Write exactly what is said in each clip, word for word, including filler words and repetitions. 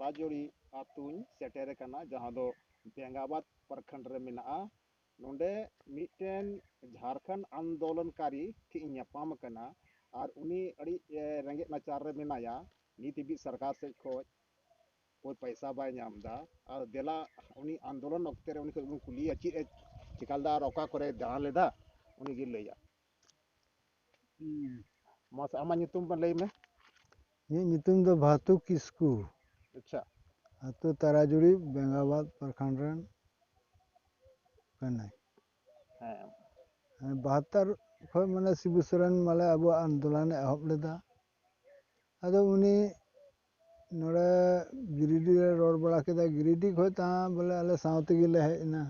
ᱛᱟᱨᱟᱡᱩᱲᱤ ᱟᱹᱛᱩᱧ ᱥᱮᱴᱮᱨ ᱟᱠᱟᱱᱟ, ᱡᱟᱦᱟᱸ ᱫᱚ ᱵᱮᱝᱜᱟᱵᱟᱫᱽ ᱯᱨᱚᱠᱷᱚᱸᱰ ᱨᱮ ᱢᱮᱱᱟᱜᱼᱟ᱾ ᱱᱚᱰᱮ ᱢᱤᱫᱴᱮᱱ ᱡᱷᱟᱲᱠᱷᱚᱸᱰ ᱟᱱᱫᱳᱞᱚᱱᱠᱟᱨᱤ ᱴᱷᱮᱱ ᱤᱧ ᱧᱟᱯᱟᱢ ᱟᱠᱟᱱᱟ, ᱟᱨ ᱩᱱᱤ ᱟᱹᱰᱤ, ᱮ, ᱨᱮᱸᱜᱮᱡ ᱱᱟᱪᱟᱨ ᱨᱮ ᱢᱮᱱᱟᱭᱟ᱾ ᱱᱤᱛ ᱦᱟᱹᱵᱤᱡ ᱥᱚᱨᱠᱟᱨ ᱥᱮᱫ ᱠᱷᱚᱱ ᱯᱚᱭ-, ᱯᱚᱭᱥᱟ ᱵᱟᱭ ᱧᱟᱢ ᱮᱫᱟ᱾ ᱟᱨ ᱫᱮᱞᱟ, ᱩᱱᱤ ᱟᱱᱫᱳᱞᱚᱱ ᱚᱠᱛᱮ ᱨᱮ ᱩᱱᱤ ᱠᱷᱚᱱ ᱵᱚᱱ ᱠᱩᱞᱤᱭᱟ, ᱪᱮᱫ ᱮ ᱪᱤᱠᱟ ᱞᱮᱫᱟ ᱟᱨ ᱚᱠᱟ ᱠᱚᱨᱮ ᱫᱟᱬᱟ ᱞᱮᱫᱟ, ᱩᱱᱤ ᱜᱮ ᱞᱟᱹᱭᱟ᱾ ᱦᱩᱸ᱾ ᱢᱟᱥᱮ ᱟᱢᱟᱜ ᱧᱩᱛᱩᱢ ᱵᱮᱱ ᱞᱟᱹᱭ ᱢᱮ᱾ ᱤᱧᱟᱹᱜ ᱧᱩᱛᱩᱢ ᱫᱚ ᱵᱷᱟᱛᱩ ᱠᱤᱥᱠᱩ᱾ ᱟᱪᱪᱷᱟ᱾ ᱟᱹᱛᱩ ᱛᱟᱨᱟᱡᱩᱲᱤ, ᱵᱮᱝᱜᱟᱵᱟᱫᱽ ᱯᱨᱚᱠᱷᱚᱸᱰ ᱨᱮᱱ ᱠᱟᱹᱱᱟᱹᱧ᱾ ᱦᱮᱸ᱾ ᱦᱮᱸ, ᱵᱟᱦᱟᱛᱛᱚᱨ ᱠᱷᱚᱱ ᱢᱟᱱᱮ ᱥᱤᱵᱩ ᱥᱚᱨᱮᱱ ᱢᱟᱞᱮ ᱟᱵᱚᱣᱟᱜ ᱟᱱᱫᱳᱞᱚᱱᱮ ᱮᱦᱚᱵ ᱞᱮᱫᱟ᱾ ᱟᱫᱚ ᱩᱱᱤ ᱱᱚᱰᱮ ᱜᱤᱨᱤᱰᱤ ᱨᱮ ᱨᱚᱲ ᱵᱟᱲᱟ ᱠᱮᱫᱟ, ᱜᱤᱨᱤᱰᱤ ᱠᱷᱚᱱ ᱛᱟᱦᱮᱸ ᱵᱚᱞᱮ ᱟᱞᱮ ᱥᱟᱶ ᱛᱮᱜᱮ ᱞᱮ ᱦᱮᱡ ᱮᱱᱟ᱾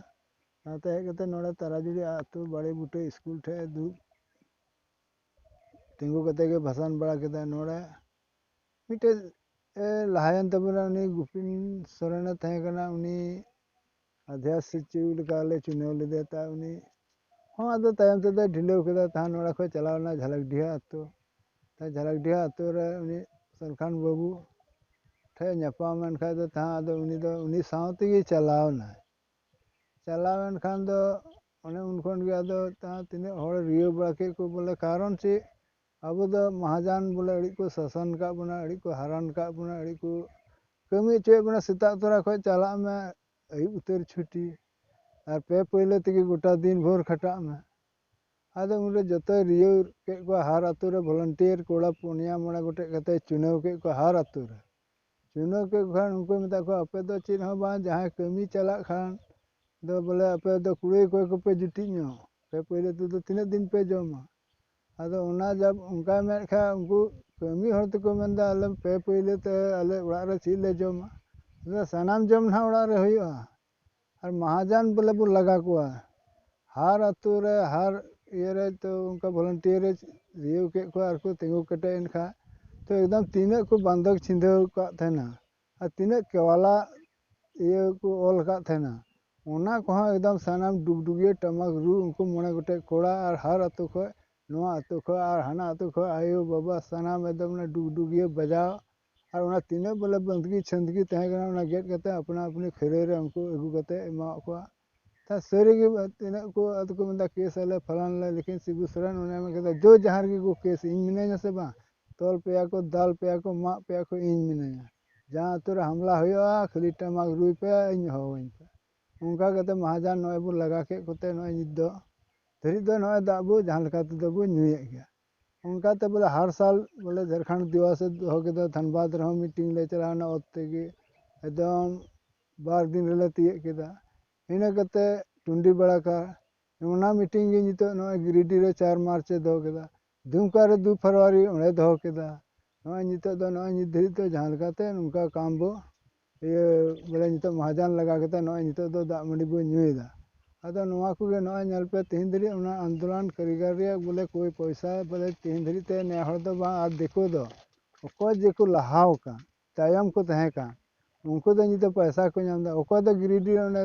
ᱥᱟᱶᱛᱮ ᱦᱮᱡ ᱠᱟᱛᱮ ᱱᱚᱰᱮ ᱛᱟᱨᱟᱡᱩᱲᱤ ᱟᱹᱛᱩ ᱵᱟᱲᱮ ᱵᱩᱴᱟᱹ ᱥᱠᱩᱞ ᱴᱷᱮᱱ ᱫᱩᱲᱩᱵ ᱛᱤᱸᱜᱩ ᱠᱟᱛᱮ ᱜᱮ ᱵᱷᱟᱥᱚᱱ ᱵᱟᱲᱟ ᱠᱮᱫᱟ᱾ ᱱᱚᱰᱮ ᱢᱤᱫᱴᱮᱡ ᱮ ᱞᱟᱦᱟᱭᱮᱱ ᱛᱟᱵᱚᱱᱟ, ᱩᱱᱤ ᱜᱩᱯᱤᱱ ᱥᱚᱨᱮᱱᱮ ᱛᱟᱦᱮᱸ ᱠᱟᱱᱟ, ᱩᱱᱤ ᱟᱫᱷᱭᱟ ᱥᱚᱪᱤᱵᱽ ᱞᱮᱠᱟ ᱞᱮ ᱪᱩᱱᱟᱹᱣ ᱞᱮᱫᱮᱭᱟ᱾ ᱛᱟ ᱩᱱᱤ ᱦᱚᱸ ᱟᱫᱚ ᱛᱟᱭᱚᱢ ᱛᱮᱫᱚᱭ ᱰᱷᱤᱞᱟᱹᱣ ᱠᱮᱫᱟ, ᱛᱟᱦᱮᱸ ᱱᱚᱰᱮ ᱠᱷᱚᱱ ᱪᱟᱞᱟᱣ ᱮᱱᱟ ᱡᱷᱟᱞᱟᱠᱰᱤᱦᱟ ᱟᱹᱛᱩ᱾ ᱛᱟ ᱡᱷᱟᱞᱟᱠᱰᱤᱦᱟ ᱟᱹᱛᱩ ᱨᱮ ᱩᱱᱤ ᱥᱟᱞᱠᱷᱟᱱ ᱵᱟᱹᱵᱩ ᱴᱷᱮᱱ ᱧᱟᱯᱟᱢ ᱮᱱ ᱠᱷᱟᱡ ᱫᱚ ᱛᱟᱦᱮᱸ ᱟᱫᱚ ᱩᱱᱤ ᱫᱚ ᱩᱱᱤ ᱥᱟᱶ ᱛᱮᱜᱮ ᱪᱟᱞᱟᱣ ᱮᱱᱟᱭ᱾ ᱪᱟᱞᱟᱣ ᱮᱱ ᱠᱷᱟᱱ ᱫᱚ ᱚᱱᱮ ᱩᱱ ᱠᱷᱚᱱ ᱜᱮ ᱟᱫᱚ ᱛᱟ-, ᱛᱤᱱᱟᱹᱜ ᱦᱚᱲ ᱨᱤᱭᱟᱹᱣ ᱵᱟᱲᱟ ᱠᱮᱫ ᱠᱚ ᱵᱚᱞᱮ, ᱠᱟᱨᱚᱱ ᱪᱮᱫ, ᱟᱵᱚ ᱫᱚ ᱢᱟᱦᱟᱡᱟᱱ ᱵᱚᱞᱮ ᱟᱹᱰᱤ ᱠᱚ ᱥᱟᱥᱚᱱ ᱠᱟᱜ ᱵᱚᱱᱟ, ᱟᱹᱰᱤ ᱠᱚ ᱦᱟᱨᱟᱱ ᱠᱟᱜ ᱵᱚᱱᱟ, ᱟᱹᱰᱤ ᱠᱚ ᱠᱟᱹᱢᱤ ᱦᱚᱪᱚᱭᱮᱫ ᱵᱚᱱᱟ᱾ ᱥᱮᱛᱟᱜ ᱛᱚᱨᱟ ᱠᱷᱚᱱ ᱪᱟᱞᱟᱜ ᱢᱮ, ᱟᱹᱭᱩᱵ ᱩᱛᱟᱹᱨ ᱪᱷᱩᱴᱤ, ᱟᱨ ᱯᱮ ᱯᱟᱹᱭᱞᱟᱹ ᱛᱮᱜᱮ ᱜᱚᱴᱟ ᱫᱤᱱ ᱵᱷᱳᱨ ᱠᱷᱟᱴᱟᱜ ᱢᱮ᱾ ᱟᱫᱚ ᱩᱱᱨᱮ ᱡᱚᱛᱚᱭ ᱨᱤᱭᱟᱹᱣ ᱠᱮᱫ ᱠᱚᱣᱟ, ᱦᱟᱨ ᱟᱹᱛᱩ ᱨᱮ volunteer ᱠᱚᱲᱟ ᱯᱩᱱᱭᱟ ᱢᱚᱬᱮ ᱜᱚᱴᱮᱡ ᱠᱟᱛᱮ ᱪᱩᱱᱟᱹᱣ ᱠᱮᱫ ᱠᱚᱣᱟ ᱦᱟᱨ ᱟᱹᱛᱩ ᱨᱮ᱾ ᱪᱩᱱᱟᱹᱣ ᱠᱮᱫ ᱠᱚ ᱠᱷᱟᱱ ᱩᱱᱠᱩ ᱢᱮᱛᱟᱜ ᱠᱚᱣᱟ, "ᱟᱯᱮ ᱫᱚ ᱪᱮᱫ ᱦᱚᱸ ᱵᱟᱝ, ᱡᱟᱦᱟᱸᱭ ᱠᱟᱹᱢᱤ ᱪᱟᱞᱟᱜ ᱠᱷᱟᱱ ᱫᱚ ᱵᱚᱞᱮ ᱟᱯᱮ ᱫᱚ ᱠᱩᱲᱟᱹᱭ ᱠᱚᱭ ᱠᱚᱯᱮ ᱡᱩᱴᱤᱡ ᱧᱚᱜ, ᱯᱮ ᱯᱟᱹᱭᱞᱟᱹ ᱛᱮᱫᱚ ᱛᱤᱱᱟᱹᱜ ᱫᱤᱱ ᱯᱮ ᱡᱚᱢᱟ?" ᱟᱫᱚ ᱚᱱᱟ ᱡᱟᱵ ᱚᱱᱠᱟ ᱢᱮᱱ ᱠᱷᱟᱱ ᱩᱱᱠᱩ ᱠᱟᱹᱢᱤ ᱦᱚᱲ ᱛᱮᱠᱚ ᱢᱮᱱᱫᱟ, "ᱟᱞᱮ ᱯᱮ ᱯᱟᱹᱭᱞᱟᱹ ᱛᱮ ᱟᱞᱮ ᱚᱲᱟᱜ ᱨᱮ ᱪᱮᱫ ᱞᱮ ᱡᱚᱢᱟ?" ᱟᱫᱚ ᱥᱟᱱᱟᱢ ᱡᱚᱢ ᱱᱟᱦᱟᱜ ᱚᱲᱟᱜ ᱨᱮ ᱦᱩᱭᱩᱜᱼᱟ᱾ ᱟᱨ ᱢᱟᱦᱟᱡᱟᱱ ᱵᱚᱞᱮ ᱵᱚ ᱞᱟᱜᱟ ᱠᱚᱣᱟ᱾ ᱦᱟᱨ ᱟᱹᱛᱩ ᱨᱮ, ᱦᱟᱨ ᱤᱭᱟᱹ ᱨᱮ ᱛᱚ ᱚᱱᱠᱟ volunteer ᱨᱮ ᱨᱤᱭᱟᱹᱣ ᱠᱮᱫ ᱠᱚᱣᱟ ᱟᱨ ᱠᱚ ᱛᱤᱸᱜᱩ ᱠᱮᱴᱮᱡ ᱮᱱ ᱠᱷᱟᱱ, ᱛᱚ ᱮᱠᱫᱚᱢ ᱛᱤᱱᱟᱹᱜ ᱠᱚ ᱵᱟᱱᱫᱚᱠ ᱪᱷᱤᱸᱫᱟᱹᱣ ᱟᱠᱟᱫ ᱛᱟᱦᱮᱱᱟ ᱟᱨ ᱛᱤᱱᱟᱹᱜ ᱠᱮᱣᱟᱞᱟ ᱤᱭᱟᱹ ᱠᱚ ᱚᱞ ᱟᱠᱟᱫ ᱛᱟᱦᱮᱱᱟ, ᱚᱱᱟ ᱠᱚᱦᱚᱸ ᱮᱠᱫᱚᱢ ᱥᱟᱱᱟᱢ ᱰᱩᱜᱰᱩᱜᱤᱭᱟᱹ ᱴᱟᱢᱟᱠ ᱨᱩ, ᱩᱱᱠᱩ ᱢᱚᱬᱮ ᱜᱚᱴᱮᱡ ᱠᱚᱲᱟ ᱟᱨ ᱦᱟᱨ ᱟᱹᱛᱩ ᱠᱷᱚᱱ, ᱱᱚᱣᱟ ᱟᱹᱛᱩ ᱠᱷᱚᱱ ᱟᱨ ᱦᱟᱱᱟ ᱟᱹᱛᱩ ᱠᱷᱚᱱ ᱟᱭᱳ ᱵᱟᱵᱟ ᱥᱟᱱᱟᱢ ᱮᱠᱫᱚᱢ ᱚᱱᱟ ᱰᱩᱜᱰᱩᱜᱤᱭᱟᱹ ᱵᱟᱡᱟᱣ ᱟᱨ ᱚᱱᱟ ᱛᱤᱱᱟᱹᱜ ᱵᱚᱞᱮ ᱵᱟᱸᱫᱽᱜᱤ ᱪᱷᱟᱹᱱᱫᱽᱜᱤ ᱛᱟᱦᱮᱸ ᱠᱟᱱᱟ, ᱚᱱᱟ ᱜᱮᱫ ᱠᱟᱛᱮ ᱟᱯᱱᱟ ᱟᱯᱱᱤ ᱠᱷᱟᱹᱨᱟᱹᱭ ᱨᱮ ᱩᱱᱠᱩ ᱟᱹᱜᱩ ᱠᱟᱛᱮ ᱮᱢᱟᱣᱟᱫ ᱠᱚᱣᱟ᱾ ᱛᱟ ᱥᱟᱹᱨᱤ ᱜᱮ ᱛᱤᱱᱟᱹᱜ ᱠᱚ ᱟᱫᱚ ᱠᱚ ᱢᱮᱱᱫᱟ ᱠᱮᱥ ᱟᱞᱮ ᱯᱷᱟᱞᱟᱱ ᱟᱞᱮ, ᱞᱮᱠᱤᱱ ᱥᱤᱵᱩ ᱥᱚᱨᱮᱱ ᱚᱱᱮ ᱢᱮᱱ ᱠᱮᱫᱟ, ᱡᱚ ᱡᱟᱦᱟᱸ ᱨᱮᱜᱮ ᱠᱚ ᱠᱮᱥ, ᱤᱧ ᱢᱤᱱᱟᱹᱧᱟ ᱥᱮ ᱵᱟᱝ, ᱛᱚᱞ ᱯᱮᱭᱟ ᱠᱚ, ᱫᱟᱞ ᱯᱮᱭᱟ ᱠᱚ, ᱢᱟᱜ ᱯᱮᱭᱟ ᱠᱚ, ᱤᱧ ᱢᱤᱱᱟᱹᱧᱟ᱾ ᱡᱟᱦᱟᱸ ᱟᱹᱛᱩ ᱨᱮ ᱦᱟᱢᱞᱟ ᱦᱩᱭᱩᱜᱼᱟ, ᱠᱷᱟᱹᱞᱤ ᱴᱟᱢᱟᱠ ᱨᱩᱭ ᱯᱮ, ᱤᱧ ᱦᱚᱦᱚᱣᱟᱹᱧ ᱯᱮ᱾ ᱚᱱᱠᱟ ᱠᱟᱛᱮ ᱢᱟᱦᱟᱡᱟᱱ ᱱᱚᱜᱼᱚᱭ ᱵᱚ ᱞᱟᱜᱟ ᱠᱮᱫ ᱠᱚᱛᱮ ᱱᱚᱜᱼᱚᱭ ᱱᱤᱛ ᱫᱚ ᱫᱷᱟᱹᱨᱤᱡ ᱫᱚ ᱱᱚᱜᱼᱚᱭ ᱫᱟᱜ ᱵᱚ ᱡᱟᱦᱟᱸ ᱞᱮᱠᱟ ᱛᱮᱫᱚ ᱵᱚ ᱧᱩᱭᱮᱫ ᱜᱮᱭᱟ᱾ ᱚᱱᱠᱟᱛᱮ ᱵᱚᱞᱮ ᱦᱟᱨ ᱥᱟᱞ ᱵᱚᱞᱮ ᱡᱷᱟᱲᱠᱷᱚᱸᱰ ᱫᱤᱵᱚᱥ ᱮ ᱫᱚᱦᱚ ᱠᱮᱫᱟ, ᱫᱷᱟᱱᱵᱟᱫᱽ ᱨᱮᱦᱚᱸ ᱢᱤᱴᱤᱝ ᱞᱮ ᱪᱟᱞᱟᱣᱱᱟ, ᱚᱛ ᱛᱮᱜᱮ ᱮᱠᱫᱚᱢ ᱵᱟᱨ ᱫᱤᱱ ᱨᱮᱞᱮ ᱛᱤᱭᱟᱹᱜ ᱠᱮᱫᱟ᱾ ᱤᱱᱟᱹ ᱠᱟᱛᱮ ᱴᱩᱱᱰᱤ ᱵᱟᱲᱟᱠᱟ, ᱚᱱᱟ ᱢᱤᱴᱤᱝ ᱜᱮ ᱱᱤᱛᱚᱜ ᱱᱚᱜᱼᱚᱭ ᱜᱤᱨᱤᱰᱤ ᱨᱮ ᱪᱟᱨ ᱢᱟᱨᱪ ᱮ ᱫᱚᱦᱚ ᱠᱮᱫᱟ, ᱫᱩᱢᱠᱟ ᱨᱮ ᱫᱩ ᱯᱷᱮᱵᱽᱨᱩᱣᱟᱨᱤ ᱚᱸᱰᱮ ᱫᱚᱦᱚ ᱠᱮᱫᱟ᱾ ᱱᱚᱜᱼᱚᱭ ᱱᱤᱛᱚᱜ ᱫᱚ ᱱᱚᱜᱼᱚᱭ ᱱᱤᱛ ᱫᱷᱟᱹᱨᱤᱡ ᱛᱮ ᱡᱟᱦᱟᱸ ᱞᱮᱠᱟᱛᱮ ᱱᱚᱝᱠᱟ ᱠᱟᱢ ᱵᱚ ᱤᱭᱟᱹ ᱵᱚᱞᱮ ᱱᱤᱛᱚᱜ ᱢᱟᱦᱟᱡᱟᱱ ᱞᱟᱜᱟ ᱠᱟᱛᱮ ᱱᱚᱜᱼᱚᱭ ᱱᱤᱛᱚᱜ ᱫᱚ ᱫᱟᱜ ᱢᱟᱹᱰᱤ ᱵᱚ ᱧᱩᱭᱮᱫᱟ᱾ ᱟᱫᱚ ᱱᱚᱣᱟ ᱠᱚᱜᱮ ᱱᱚᱜᱼᱚᱭ ᱧᱮᱞ ᱯᱮ, ᱛᱮᱦᱮᱧ ᱫᱷᱟᱹᱨᱤᱡ ᱚᱱᱟ ᱟᱱᱫᱳᱞᱚᱱ ᱠᱟᱹᱨᱤᱜᱚᱨ ᱨᱮᱭᱟᱜ ᱵᱚᱞᱮ ᱠᱳᱭ ᱯᱚᱭᱥᱟ ᱵᱚᱞᱮ ᱛᱮᱦᱮᱧ ᱫᱷᱟᱹᱨᱤᱡ ᱛᱮ ᱱᱮ ᱦᱚᱲ ᱫᱚ ᱵᱟᱝ, ᱟᱨ ᱫᱤᱠᱩ ᱫᱚ ᱚᱠᱚᱭ ᱡᱮᱠᱚ ᱞᱟᱦᱟᱣ ᱟᱠᱟᱱ, ᱛᱟᱭᱚᱢ ᱠᱚ ᱛᱟᱦᱮᱸ ᱠᱟᱱ, ᱩᱱᱠᱩ ᱫᱚ ᱱᱤᱛᱚᱜ ᱯᱚᱭᱥᱟ ᱠᱚ ᱧᱟᱢ ᱮᱫᱟ᱾ ᱚᱠᱚᱭ ᱫᱚ ᱜᱤᱨᱤᱰᱤ ᱚᱸᱰᱮ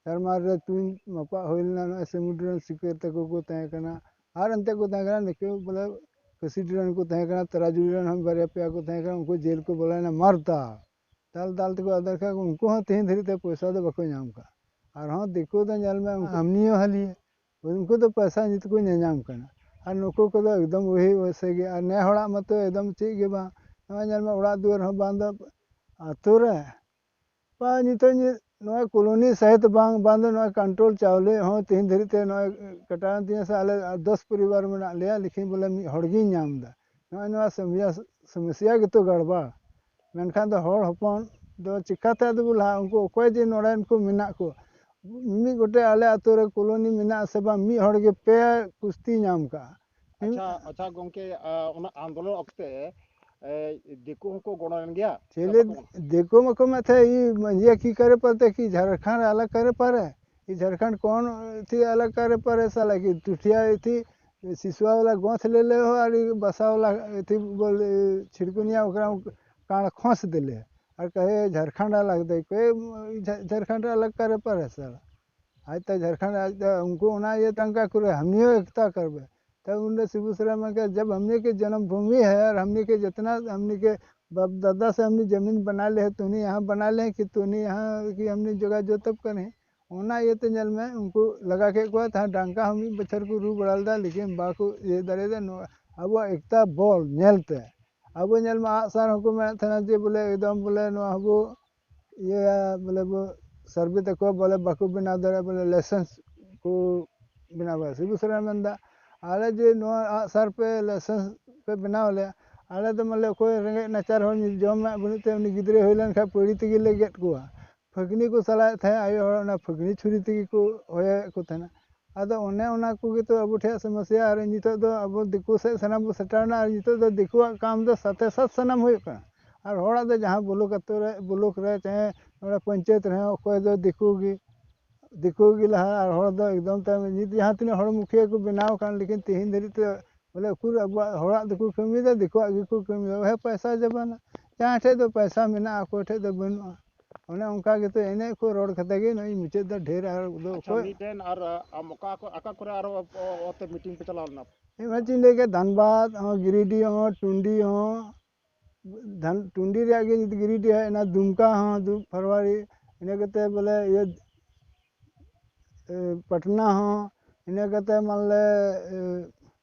ᱥᱮᱨᱢᱟ ᱨᱮ ᱛᱩᱧ ᱢᱟᱯᱟᱜ ᱦᱩᱭ ᱞᱮᱱᱟ, ᱱᱚᱜᱼᱚᱭ ᱥᱤᱢᱩᱰᱤ ᱨᱮᱱ ᱥᱤᱠᱟᱹᱨ ᱛᱟᱠᱚ ᱠᱚ ᱛᱟᱦᱮᱸ ᱠᱟᱱᱟ, ᱟᱨ ᱮᱱᱛᱮ ᱠᱚ ᱛᱟᱦᱮᱸ ᱠᱟᱱᱟ, ᱱᱤᱠᱩ ᱵᱚᱞᱮ ᱠᱟᱹᱥᱤᱰᱤ ᱨᱮᱱ ᱠᱚ ᱛᱟᱦᱮᱸ ᱠᱟᱱᱟ, ᱛᱟᱨᱟᱡᱩᱲᱤ ᱨᱮᱱ ᱦᱚᱸ ᱵᱟᱨᱭᱟ ᱯᱮᱭᱟ ᱠᱚ ᱛᱟᱦᱮᱸ ᱠᱟᱱᱟ, ᱩᱱᱠᱩ ᱡᱮᱞ ᱠᱚ ᱵᱚᱞᱚᱭᱮᱱᱟ ᱢᱟᱨ ᱫᱟᱞ᱾ ᱫᱟᱞ ᱫᱟᱞ ᱛᱮᱠᱚ ᱟᱫᱮᱨ ᱠᱟᱜ ᱠᱚ, ᱩᱱᱠᱩ ᱦᱚᱸ ᱛᱮᱦᱮᱧ ᱫᱷᱟᱹᱨᱤᱡ ᱛᱮ ᱯᱚᱭᱥᱟ ᱫᱚ ᱵᱟᱠᱚ ᱧᱟᱢ ᱠᱟᱜᱼᱟ᱾ ᱟᱨᱦᱚᱸ ᱫᱤᱠᱩ ᱫᱚ ᱧᱮᱞ ᱢᱮ, ᱩᱱᱠᱩ ᱦᱟᱹᱢᱱᱤᱭᱟᱹ ᱦᱟᱹᱞᱤᱭᱟᱹ, ᱩᱱᱠᱩ ᱫᱚ ᱯᱚᱭᱥᱟ ᱱᱤᱛ ᱠᱚ ᱧᱟᱧᱟᱢ ᱠᱟᱱᱟ᱾ ᱟᱨ ᱱᱩᱠᱩ ᱠᱚᱫᱚ ᱮᱠᱫᱚᱢ ᱩᱦᱤ ᱩᱥᱟᱹ ᱜᱮ᱾ ᱟᱨ ᱱᱮ ᱦᱚᱲᱟᱜ ᱢᱟᱛᱚ ᱮᱠᱫᱚᱢ ᱪᱮᱫ ᱜᱮ ᱵᱟᱝ᱾ ᱱᱚᱜᱼᱚᱭ ᱧᱮᱞ ᱢᱮ, ᱚᱲᱟᱜ ᱫᱩᱣᱟᱹᱨ ᱦᱚᱸ ᱵᱟᱝ ᱫᱚ ᱟᱛᱳ ᱨᱮ, ᱵᱟ ᱱᱤᱛᱚᱜ ᱱᱤ-, ᱱᱚᱜᱼᱚᱭ ᱠᱚᱞᱳᱱᱤ ᱥᱟᱭᱤᱛ ᱵᱟᱝ, ᱵᱟᱝ ᱫᱚ ᱱᱚᱜᱼᱚᱭ ᱠᱚᱱᱴᱨᱳᱞ ᱪᱟᱣᱞᱮ ᱦᱚᱸ ᱛᱮᱦᱮᱧ ᱫᱷᱟᱹᱨᱤᱡ ᱛᱮ ᱱᱚᱜᱼᱚᱭ ᱠᱟᱴᱟᱣᱮᱱ ᱛᱤᱧᱟᱹ ᱥᱮ, ᱟᱞᱮ ᱫᱚᱥ ᱯᱚᱨᱤᱵᱟᱨ ᱢᱮᱱᱟᱜ ᱞᱮᱭᱟ, ᱞᱮᱠᱤᱱ ᱵᱚᱞᱮ ᱢᱤᱫ ᱦᱚᱲ ᱜᱤᱧ ᱧᱟᱢ ᱮᱫᱟ᱾ ᱱᱚᱜᱼᱚᱭ ᱱᱚᱣᱟ ᱥᱚᱢᱚᱥᱭᱟ, ᱥᱚᱢᱚᱥᱭᱟ ᱜᱮᱛᱚ ᱜᱟᱲᱵᱟᱲ᱾ ᱢᱮᱱᱠᱷᱟᱱ ᱫᱚ ᱦᱚᱲ ᱦᱚᱯᱚᱱ ᱫᱚ ᱪᱤᱠᱟᱛᱮ ᱟᱫᱚ ᱵᱚ ᱞᱟᱦᱟᱜᱼᱟ? ᱩᱱᱠᱩ ᱚᱠᱚᱭ ᱡᱮ ᱱᱚᱰᱮᱱ ᱠᱚ ᱢᱮᱱᱟᱜ ᱠᱚ, ᱢᱤᱢᱤᱫ ᱜᱚᱴᱮᱡ ᱟᱞᱮ ᱟᱛᱳ ᱨᱮ ᱠᱚᱞᱳᱱᱤ ᱢᱮᱱᱟᱜᱼᱟ ᱥᱮ ᱵᱟᱝ, ᱢᱤᱫ ᱦᱚᱲ ᱜᱮ ᱯᱮ ᱠᱩᱥᱛᱤ ᱧᱟᱢ ᱠᱟᱜᱼᱟ᱾ ᱟᱪᱪᱷᱟ, ᱟᱪᱪᱷᱟ ᱜᱚᱢᱠᱮ, ᱟ, ᱚᱱᱟ ᱟᱱᱫᱳᱞᱚᱱ ᱚᱠᱛᱮ, ᱮ, ᱫᱤᱠᱩ ᱦᱚᱸᱠᱚ ᱜᱚᱲᱚ ᱞᱮᱱ ᱜᱮᱭᱟ? ᱪᱮᱞᱮ ᱫᱤᱠᱩ ᱢᱟ ᱠᱚ ᱢᱮᱛᱟᱭ, ᱤᱭᱟᱹ ᱠᱤ ᱠᱟᱨᱮ ᱯᱟᱨᱛᱮ ᱠᱤ ᱡᱷᱟᱲᱠᱷᱚᱸᱰ ᱟᱞᱟᱜᱽ ᱠᱟᱨᱮ ᱯᱟᱨᱮ, ᱤ ᱡᱷᱟᱲᱠᱷᱚᱸᱰ ᱠᱚᱱ ᱛᱷᱤ ᱟᱞᱟᱜᱽ ᱠᱟᱨᱮ ᱯᱟᱨᱮ ᱥᱟᱞᱟ ᱠᱤ ᱴᱩᱴᱷᱤᱭᱟ ᱛᱷᱤ ᱥᱤᱥᱩᱣᱟ ᱣᱟᱞᱟ ᱜᱚᱸᱛᱷ ᱞᱮ ᱞᱮ ᱦᱚ ᱟᱨ ᱵᱟᱥᱟ ᱣᱟᱞᱟ ᱛᱷᱤ ᱵᱚᱞ ᱪᱷᱤᱲᱠᱩᱱᱤᱭᱟ ᱚᱠᱨᱟ ᱠᱟᱬ ᱠᱷᱚᱸᱥ ᱫᱮᱞᱮ ᱟᱨ ᱠᱟᱦᱮ ᱡᱷᱟᱲᱠᱷᱚᱸᱰ ᱟᱞᱟᱜᱽ ᱫᱟᱭ ᱠᱚ, ᱡᱷᱟ-, ᱡᱷᱟᱲᱠᱷᱚᱸᱰ ᱟᱞᱟᱜᱽ ᱠᱟᱨᱮ ᱯᱟᱨᱮ ᱥᱟᱞᱟ᱾ ᱟᱡ ᱛᱟ ᱡᱷᱟᱲᱠᱷᱚᱸᱰ ᱟᱡ ᱛᱟ ᱩᱱᱠᱩ ᱚᱱᱟ ᱤᱭᱟᱹ ᱴᱟᱝᱠᱟ ᱠᱚᱨᱮ ᱦᱟᱢᱤᱭᱚ ᱮᱠᱛᱟ ᱠᱟᱨᱵᱮ᱾ ᱛᱚ ᱩᱱᱨᱮ ᱥᱤᱵᱩ ᱥᱚᱨᱮᱱ ᱢᱮᱱ ᱠᱮᱫᱟ, "ᱡᱟᱵ ᱦᱟᱢᱱᱮ ᱠᱮ ᱡᱚᱱᱚᱢ ᱵᱷᱩᱢᱤ ᱦᱟᱭ ᱟᱨ ᱦᱟᱢᱱᱮ ᱠᱮ ᱡᱤᱛᱱᱟ ᱦᱟᱢᱱᱮ ᱠᱮ बाप दादा से हमने जमीन बना ले है, तूने यहाँ बना ले कि तूने यहाँ की हमने जगह जो तब करें। ᱚᱱᱟ ᱤᱭᱟᱹᱛᱮ ᱧᱮᱞ ᱢᱮ, ᱩᱱᱠᱩ ᱞᱟᱜᱟ ᱠᱮᱫ ᱠᱚᱣᱟ, ᱛᱟᱦᱮᱸ ᱰᱟᱝᱠᱟ ᱦᱚᱸ ᱢᱤᱫ ᱵᱚᱪᱷᱚᱨ ᱠᱚ ᱨᱩ ᱵᱟᱲᱟ ᱞᱮᱫᱟ, ᱞᱮᱠᱤᱱ ᱵᱟᱠᱚ ᱤᱭᱟᱹ ᱫᱟᱲᱮᱭᱟᱫᱟ᱾ ᱱᱚᱣᱟ ᱟᱵᱚᱣᱟᱜ ᱮᱠᱛᱟ ᱵᱚᱞ ᱧᱮᱞ ᱛᱮ, ᱟᱵᱚ ᱧᱮᱞ ᱢᱮ, ᱟᱜᱼᱥᱟᱨ ᱦᱚᱸᱠᱚ ᱢᱮᱱᱮᱫ ᱛᱟᱦᱮᱱᱟ ᱡᱮ ᱵᱚᱞᱮ ᱮᱠᱫᱚᱢ ᱵᱚᱞᱮ ᱱᱚᱣᱟ ᱦᱚᱸᱵᱚ ᱤᱭᱟᱹᱭᱟ, ᱵᱚᱞᱮ ᱵᱚ ᱥᱟᱨᱵᱷᱮ ᱛᱟᱠᱚᱣᱟ, ᱵᱚᱞᱮ ᱵᱟᱠᱚ ᱵᱮᱱᱟᱣ ᱫᱟᱲᱮᱭᱟᱜᱼᱟ, ᱵᱚᱞᱮ ᱞᱟᱭᱥᱮᱱᱥ ᱠᱚ ᱵᱮᱱᱟᱣᱟ᱾ ᱥᱤᱵᱩ ᱥᱚᱨᱮᱱ ᱢᱮᱱᱫᱟ, "ᱟᱞᱮ ᱡᱮ ᱱᱚᱣᱟ ᱟᱜᱼᱥᱟᱨ ᱯᱮ ᱞᱟᱭᱥᱮᱱᱥ ᱯᱮ ᱵᱮᱱᱟᱣ ᱞᱮᱭᱟ, ᱟᱞᱮ ᱫᱚ ᱢᱟᱱᱮ ᱚᱠᱚᱭ ᱨᱮᱸᱜᱮᱡ ᱱᱟᱪᱟᱨ ᱦᱚᱲ ᱡᱚᱢᱟᱜ ᱵᱟᱹᱱᱩᱜ ᱛᱟᱭᱟ, ᱩᱱᱤ ᱜᱤᱫᱽᱨᱟᱹᱭ ᱦᱩᱭ ᱞᱮᱱᱠᱷᱟᱱ ᱯᱟᱹᱲᱤ ᱛᱮᱜᱮ ᱞᱮ ᱜᱮᱫ ᱠᱚᱣᱟ, ᱯᱷᱟᱹᱜᱽᱱᱤ ᱠᱚ ᱥᱟᱞᱟᱭᱮᱫ ᱛᱟᱦᱮᱸᱫ, ᱟᱭᱳ ᱦᱚᱲ ᱚᱱᱟ ᱯᱷᱟᱹᱜᱽᱱᱤ ᱪᱷᱩᱨᱤ ᱛᱮᱜᱮ ᱠᱚ ᱦᱚᱭᱚᱭᱮᱫ ᱠᱚ ᱛᱟᱦᱮᱱᱟ᱾" ᱟᱫᱚ ᱚᱱᱮ ᱚᱱᱟ ᱠᱚᱜᱮ ᱛᱚ ᱟᱵᱚ ᱴᱷᱮᱱ ᱥᱚᱢᱚᱥᱥᱟ᱾ ᱟᱨ ᱱᱤᱛᱚᱜ ᱫᱚ ᱟᱵᱚ ᱫᱤᱠᱩ ᱥᱮᱫ ᱥᱟᱱᱟᱢ ᱵᱚ ᱥᱮᱴᱮᱨ ᱮᱱᱟ, ᱟᱨ ᱱᱤᱛᱚᱜ ᱫᱚ ᱫᱤᱠᱩᱣᱟᱜ ᱠᱟᱢ ᱫᱚ ᱥᱟᱛᱮ ᱥᱟᱛ ᱥᱟᱱᱟᱢ ᱦᱩᱭᱩᱜ ᱠᱟᱱᱟ᱾ ᱟᱨ ᱦᱚᱲᱟᱜ ᱫᱚ ᱡᱟᱦᱟᱸ ᱵᱞᱚᱠ ᱟᱛᱳ ᱨᱮ, ᱵᱞᱚᱠ ᱨᱮ ᱪᱟᱦᱮ ᱱᱚᱰᱮ ᱯᱚᱧᱪᱟᱭᱮᱛ ᱨᱮᱦᱚᱸ ᱚᱠᱚᱭ ᱫᱚ ᱫᱤᱠᱩ ᱜᱮ, ᱫᱤᱠᱩ ᱜᱮ ᱞᱟᱦᱟ, ᱟᱨ ᱦᱚᱲ ᱫᱚ ᱮᱠᱫᱚᱢ ᱛᱟᱭᱚᱢ᱾ ᱱᱤᱛ ᱡᱟᱦᱟᱸ ᱛᱤᱱᱟᱹᱜ ᱦᱚᱲ ᱢᱩᱠᱷᱤᱭᱟᱹ ᱠᱚ ᱵᱮᱱᱟᱣ ᱟᱠᱟᱱ, ᱞᱮᱠᱤᱱ ᱛᱮᱦᱮᱧ ᱫᱷᱟᱹᱨᱤᱡ ᱛᱮ ᱵᱚᱞᱮ ᱩᱠᱩᱨ ᱟᱵᱚᱣᱟᱜ ᱦᱚᱲᱟᱜ ᱫᱚᱠᱚ ᱠᱟᱹᱢᱤᱭᱮᱫᱟ, ᱫᱤᱠᱩᱣᱟᱜ ᱜᱮᱠᱚ ᱠᱟᱹᱢᱤᱭᱮᱫᱟ᱾ ᱦᱮᱸ, ᱯᱚᱭᱥᱟ ᱡᱟᱵᱟᱱᱟ, ᱡᱟᱦᱟᱸ ᱴᱷᱮᱡ ᱫᱚ ᱯᱚᱭᱥᱟ ᱢᱮᱱᱟᱜᱼᱟ, ᱚᱠᱚᱭ ᱴᱷᱮᱡ ᱫᱚ ᱵᱟᱹᱱᱩᱜᱼᱟ᱾ ᱚᱱᱮ ᱚᱱᱠᱟ ᱜᱮᱛᱚ ᱮᱱᱮᱡ ᱠᱚ ᱨᱚᱲ ᱠᱟᱛᱮ ᱜᱮ ᱱᱚᱜᱼᱚᱭ ᱢᱩᱪᱟᱹᱫ ᱫᱚ ᱰᱷᱮᱨ ᱟᱨ ᱫᱚ ᱟᱪᱪᱷᱟ, ᱚᱠᱚᱭ ᱢᱤᱫᱴᱮᱱ ᱟᱨ, ᱟᱢ ᱚᱠᱟ ᱠᱚ, ᱚᱠᱟ ᱠᱚᱨᱮ ᱟᱨᱚ ᱚ-, ᱚ-, ᱚᱛᱮ ᱢᱤᱴᱤᱝ ᱯᱮ ᱪᱟᱞᱟᱣ ᱞᱮᱱᱟ? ᱚᱱᱟ ᱪᱮᱫ ᱤᱧ ᱞᱟᱹᱭ ᱠᱮᱫ, ᱫᱷᱟᱱᱵᱟᱫᱽ ᱦᱚᱸ, ᱜᱤᱨᱤᱰᱤ ᱦᱚᱸ, ᱴᱩᱱᱰᱤ ᱦᱚᱸ, ᱫᱷᱟᱱ-, ᱴᱩᱱᱰᱤ ᱨᱮᱭᱟᱜ ᱜᱮ ᱡᱩᱫᱤ ᱜᱤᱨᱤᱰᱤ ᱦᱮᱡ ᱮᱱᱟ, ᱫᱩᱢᱠᱟ ᱦᱚᱸ, ᱫᱩ ᱯᱷᱮᱵᱽᱨᱩᱣᱟᱨᱤ, ᱤᱱᱟᱹ ᱠᱟᱛᱮ ᱵᱚᱞᱮ ᱤᱭᱟᱹ, ᱮ, ᱯᱟᱴᱱᱟ ᱦᱚᱸ, ᱤᱱᱟᱹ ᱠᱟᱛᱮ ᱢᱟᱱᱞᱮ, ᱮ,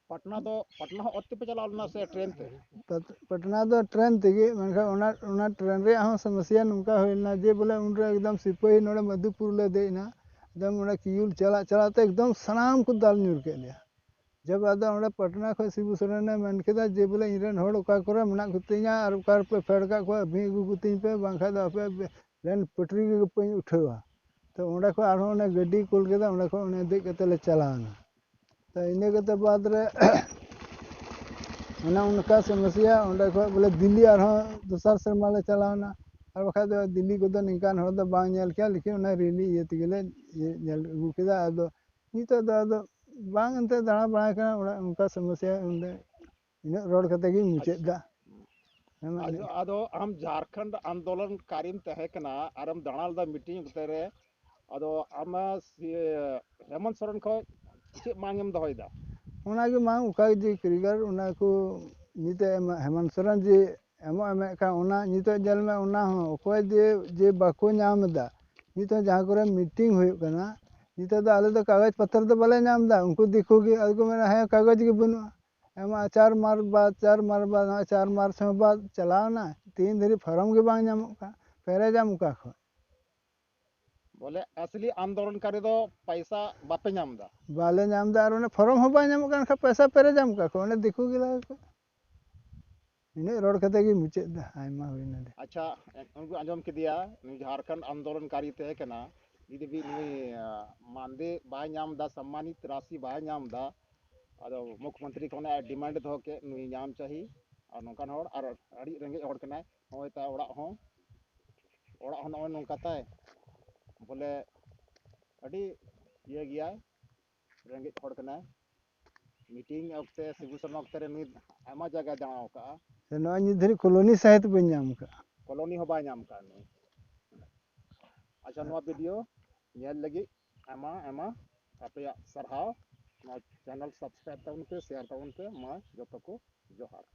ᱯᱟᱴᱱᱟ ᱫᱚ, ᱯᱟᱴᱱᱟ ᱦᱚᱸ ᱚᱛ ᱛᱮᱯᱮ ᱪᱟᱞᱟᱣ ᱞᱮᱱᱟ ᱥᱮ ᱴᱨᱮᱱ ᱛᱮ? ᱯᱟᱴ-, ᱯᱟᱴᱱᱟ ᱫᱚ ᱴᱨᱮᱱ ᱛᱮᱜᱮ, ᱢᱮᱱᱠᱷᱟᱱ ᱚᱱᱟ, ᱚᱱᱟ ᱴᱨᱮᱱ ᱨᱮᱭᱟᱜ ᱦᱚᱸ ᱥᱚᱢᱚᱥᱥᱟ ᱱᱚᱝᱠᱟ ᱦᱩᱭ ᱞᱮᱱᱟ ᱡᱮ ᱵᱚᱞᱮ ᱩᱱᱨᱮ ᱮᱠᱫᱚᱢ ᱥᱤᱯᱟᱹᱦᱤ ᱱᱚᱰᱮ ᱢᱟᱫᱷᱩᱯᱩᱨ ᱞᱮ ᱫᱮᱡ ᱮᱱᱟ, ᱮᱠᱫᱚᱢ ᱚᱸᱰᱮ ᱠᱤᱭᱩᱞ ᱪᱟᱞᱟᱜ ᱪᱟᱞᱟᱜ ᱛᱮ ᱮᱠᱫᱚᱢ ᱥᱟᱱᱟᱢ ᱠᱚ ᱫᱟᱞ ᱧᱩᱨ ᱠᱮᱫ ᱞᱮᱭᱟ᱾ ᱡᱚᱵ ᱟᱫᱚ ᱚᱸᱰᱮ ᱯᱟᱴᱱᱟ ᱠᱷᱚᱱ ᱥᱤᱵᱩ ᱥᱚᱨᱮᱱᱮ ᱢᱮᱱ ᱠᱮᱫᱟ ᱡᱮ ᱵᱚᱞᱮ ᱤᱧ ᱨᱮᱱ ᱦᱚᱲ ᱚᱠᱟ ᱠᱚᱨᱮ ᱢᱮᱱᱟᱜ ᱠᱚᱛᱤᱧᱟ ᱟᱨ ᱚᱠᱟ ᱨᱮᱯᱮ ᱯᱷᱮᱰ ᱠᱟᱜ ᱠᱚᱣᱟ, ᱟᱹᱵᱤᱱ ᱟᱹᱜᱩ ᱠᱚᱛᱤᱧ ᱯᱮ, ᱵᱟᱝᱠᱷᱟᱱ ᱫᱚ ᱟᱯᱮ ᱞᱮᱱ ᱯᱟᱹᱴᱨᱤ ᱜᱮ ᱵᱟᱹᱧ ᱩᱴᱷᱟᱹᱣᱟ᱾ ᱛᱚ ᱚᱸᱰᱮ ᱠᱷᱚᱱ ᱟᱨᱦᱚᱸ ᱚᱱᱮ ᱜᱟᱹᱰᱤ ᱠᱩᱞ ᱠᱮᱫᱟ, ᱚᱸᱰᱮ ᱠᱷᱚᱱ ᱚᱱᱮ ᱫᱮᱡ ᱠᱟᱛᱮ ᱞᱮ ᱪᱟᱞᱟᱣ ᱮᱱᱟ᱾ ᱛᱚ ᱤᱱᱟᱹ ᱠᱟᱛᱮ ᱵᱟᱫᱽ ᱨᱮ ᱚᱱᱮ ᱚᱱᱠᱟ ᱥᱚᱢᱚᱥᱥᱟ, ᱚᱸᱰᱮ ᱠᱷᱚᱱ ᱵᱚᱞᱮ ᱫᱤᱞᱞᱤ ᱟᱨᱦᱚᱸ ᱫᱚᱥᱟᱨ ᱥᱮᱨᱢᱟ ᱞᱮ ᱪᱟᱞᱟᱣ ᱮᱱᱟ᱾ ᱟᱨ ᱵᱟᱠᱷᱟᱡ ᱫᱚ ᱫᱤᱞᱞᱤ ᱠᱚᱫᱚ ᱱᱤᱝᱠᱟᱱ ᱦᱚᱲ ᱫᱚ ᱵᱟᱝ ᱧᱮᱞ ᱠᱮᱭᱟ, ᱞᱮᱠᱤᱱ ᱚᱱᱟ ᱨᱮᱞᱤ ᱤᱭᱟᱹ ᱛᱮᱜᱮ ᱞᱮ ᱤᱭᱟᱹ ᱧᱮᱞ ᱟᱹᱜᱩ ᱠᱮᱫᱟ᱾ ᱟᱫᱚ ᱱᱤᱛᱚᱜ ᱫᱚ ᱟᱫᱚ ᱵᱟᱝ ᱮᱱᱛᱮ ᱫᱟᱬᱟ ᱵᱟᱲᱟᱭ ᱠᱟᱱᱟ ᱚᱲᱟᱜ, ᱚᱱᱠᱟ ᱥᱚᱢᱚᱥᱥᱟ ᱚᱸᱰᱮ᱾ ᱤᱱᱟᱹᱜ ᱨᱚᱲ ᱠᱟᱛᱮ ᱜᱤᱧ ᱢᱩᱪᱟᱹᱫ ᱟᱪᱪᱷᱟ᱾ ᱫᱟ᱾ ᱦᱮᱸ, ᱢᱟ ᱟᱫᱚ, ᱞᱟᱹᱭ ᱢᱮ᱾ ᱟᱫᱚ ᱟᱢ ᱡᱷᱟᱲᱠᱷᱚᱸᱰ ᱟᱱᱫᱳᱞᱚᱱ ᱠᱟᱨᱤᱢ ᱛᱟᱦᱮᱸ ᱠᱟᱱᱟ ᱟᱨᱮᱢ ᱫᱟᱬᱟ ᱞᱮᱫᱟ ᱢᱤᱴᱤᱝ ᱚᱠᱛᱮ ᱨᱮ, ᱟᱫᱚ ᱟᱢ ᱥᱤ-, ᱦᱮᱢᱚᱱᱛ ᱥᱚᱨᱮᱱ ᱠᱷᱚᱱ ᱪᱮᱫ ᱢᱟᱝ ᱮᱢ ᱫᱚᱦᱚᱭᱮᱫᱟ? ᱚᱱᱟᱜᱮ ᱢᱟᱝ, ᱚᱠᱟ ᱡᱮ ᱠᱟᱹᱨᱤᱜᱚᱨ, ᱚᱱᱟ ᱠᱚ ᱱᱤᱛ ᱮ ᱮᱢᱟ, ᱦᱮᱢᱚᱱᱛ ᱥᱚᱨᱮᱱ ᱡᱮ ᱮᱢᱚᱜ ᱮᱢᱮᱫ ᱠᱟᱱ, ᱚᱱᱟ ᱱᱤᱛᱚᱜ ᱧᱮᱞ ᱢᱮ, ᱚᱱᱟ ᱦᱚᱸ ᱚᱠᱚᱭ ᱡᱮ ᱡᱮ ᱵᱟᱠᱚ ᱧᱟᱢ ᱮᱫᱟ, ᱱᱤᱛᱚᱜ ᱡᱟᱦᱟᱸ ᱠᱚᱨᱮ ᱢᱤᱴᱤᱝ ᱦᱩᱭᱩᱜ ᱠᱟᱱᱟ, ᱱᱤᱛᱚᱜ ᱫᱚ ᱟᱞᱮ ᱫᱚ ᱠᱟᱜᱚᱡᱽ ᱯᱚᱛᱨᱚ ᱫᱚ ᱵᱟᱞᱮ ᱧᱟᱢ ᱮᱫᱟ, ᱩᱱᱠᱩ ᱫᱤᱠᱩ ᱜᱮ ᱟᱫᱚ ᱠᱚ ᱢᱮᱱᱟ, ᱦᱮᱸ, ᱠᱟᱜᱚᱡᱽ ᱜᱮ ᱵᱟᱹᱱᱩᱜᱼᱟ᱾ ᱮᱢᱟ ᱪᱟᱨ ᱢᱟᱥ ᱵᱟᱫ, ᱪᱟᱨ ᱢᱟᱥ ᱵᱟᱫ, ᱱᱚᱜᱼᱚᱭ ᱪᱟᱨ ᱢᱟᱥ ᱦᱚᱸ ᱵᱟᱫ ᱪᱟᱞᱟᱣᱱᱟ, ᱛᱤᱱ ᱫᱷᱟᱹᱨᱤᱡ ᱯᱷᱚᱨᱚᱢ ᱜᱮ ᱵᱟᱝ ᱧᱟᱢᱚᱜ ᱠᱟᱱ, ᱯᱮᱨᱮᱡᱟᱢ ᱚᱠᱟ ᱠᱷᱚᱱ? ᱵᱚᱞᱮ ᱟᱥᱞᱤ ᱟᱱᱫᱳᱞᱚᱱᱠᱟᱨᱤ ᱫᱚ ᱯᱟᱭᱥᱟ ᱵᱟᱯᱮ ᱧᱟᱢ ᱮᱫᱟ? ᱵᱟᱞᱮ ᱧᱟᱢ ᱮᱫᱟ, ᱟᱨ ᱚᱱᱮ ᱯᱷᱚᱨᱚᱢ ᱦᱚᱸ ᱵᱟᱭ ᱧᱟᱢᱚᱜ ᱠᱟᱱ ᱠᱷᱟᱱ ᱯᱚᱭᱥᱟ ᱯᱮᱨᱮᱡᱟᱢ ᱚᱠᱟ ᱠᱷᱚᱱ? ᱚᱱᱮ ᱫᱤᱠᱩ ᱜᱮ ᱞᱟᱜᱟ ᱠᱚ᱾ ᱤᱱᱟᱹᱜ ᱨᱚᱲ ᱠᱟᱛᱮ ᱜᱮ ᱢᱩᱪᱟᱹᱫ ᱮᱫᱟ, ᱟᱭᱢᱟ ᱦᱩᱭᱱᱟ ᱫᱮ᱾ ᱟᱪᱪᱷᱟ, ᱩᱱᱠᱩ ᱟᱸᱡᱚᱢ ᱠᱮᱫᱮᱭᱟ, ᱱᱩᱭ ᱡᱷᱟᱲᱠᱷᱚᱸᱰ ᱟᱱᱫᱳᱞᱚᱱᱠᱟᱨᱤ ᱛᱟᱦᱮᱸ ᱠᱟᱱᱟ, ᱡᱩᱫᱤ ᱵᱤ-, ᱱᱩᱭ, ᱟ, ᱢᱟᱱᱫᱮ ᱵᱟᱭ ᱧᱟᱢ ᱮᱫᱟ, ᱥᱚᱢᱢᱟᱱᱤᱛ ᱨᱟᱥᱤ ᱵᱟᱭ ᱧᱟᱢ ᱮᱫᱟ, ᱟᱫᱚ ᱢᱩᱠᱷᱭᱚᱢᱚᱱᱛᱨᱤ ᱠᱷᱚᱱᱟᱜ ᱰᱤᱢᱟᱱᱰ ᱫᱚᱦᱚ ᱠᱮᱫ, ᱱᱩᱭ ᱧᱟᱢ ᱪᱟᱹᱦᱤ᱾ ᱟᱨ ᱱᱚᱝᱠᱟᱱ ᱦᱚᱲ, ᱟᱨ ᱟᱹᱰᱤ ᱨᱮᱸᱜᱮᱡ ᱦᱚᱲ ᱠᱟᱱᱟᱭ, ᱱᱚᱜᱼᱚᱭ ᱛᱟᱭ ᱚᱲᱟᱜ ᱦᱚᱸ, ᱚᱲᱟᱜ ᱦᱚᱸ ᱱᱚᱜᱼᱚᱭ ᱱᱚᱝᱠᱟ ᱛᱟᱭ, ᱵᱚᱞᱮ ᱟᱹᱰᱤ ᱤᱭᱟᱹ ᱜᱮᱭᱟᱭ, ᱨᱮᱸᱜᱮᱡ ᱦᱚᱲ ᱠᱟᱱᱟᱭ᱾ ᱢᱤᱴᱤᱝ ᱚᱠᱛᱮ, ᱥᱤᱵᱩ ᱥᱚᱨᱢᱟ ᱚᱠᱛᱮ ᱨᱮ ᱱᱩᱭ ᱟᱭᱢᱟ ᱡᱟᱭᱜᱟᱭ ᱫᱟᱬᱟ ᱟᱠᱟᱫᱼᱟ᱾ ᱥᱮ ᱱᱚᱜᱼᱚᱭ ᱱᱤᱛ ᱫᱷᱟᱹᱨᱤᱡ ᱠᱚᱞᱳᱱᱤ ᱥᱟᱹᱦᱤᱛ ᱵᱟᱹᱧ ᱧᱟᱢ ᱟᱠᱟᱫᱼᱟ᱾ ᱠᱚᱞᱳᱱᱤ ᱦᱚᱸ ᱵᱟᱭ ᱧᱟᱢ ᱟᱠᱟᱫᱼᱟ ᱱᱩᱭ᱾ ᱟᱪᱪᱷᱟ, ᱱᱚᱣᱟ ᱵᱷᱤᱰᱤᱭᱳ ᱧᱮᱞ ᱞᱟᱹᱜᱤᱫ ᱟᱭᱢᱟ ᱟᱭᱢᱟ ᱟᱯᱮᱭᱟᱜ ᱥᱟᱨᱦᱟᱣ᱾ ᱱᱚᱣᱟ ᱪᱮᱱᱮᱞ ᱥᱟᱵᱥᱠᱨᱟᱭᱤᱵ ᱛᱟᱵᱚᱱ ᱯᱮ, ᱥᱮᱭᱟᱨ ᱛᱟᱵᱚᱱ ᱯᱮ᱾ ᱢᱟ ᱡᱚᱛᱚ ᱠᱚ ᱡᱚᱦᱟᱨ᱾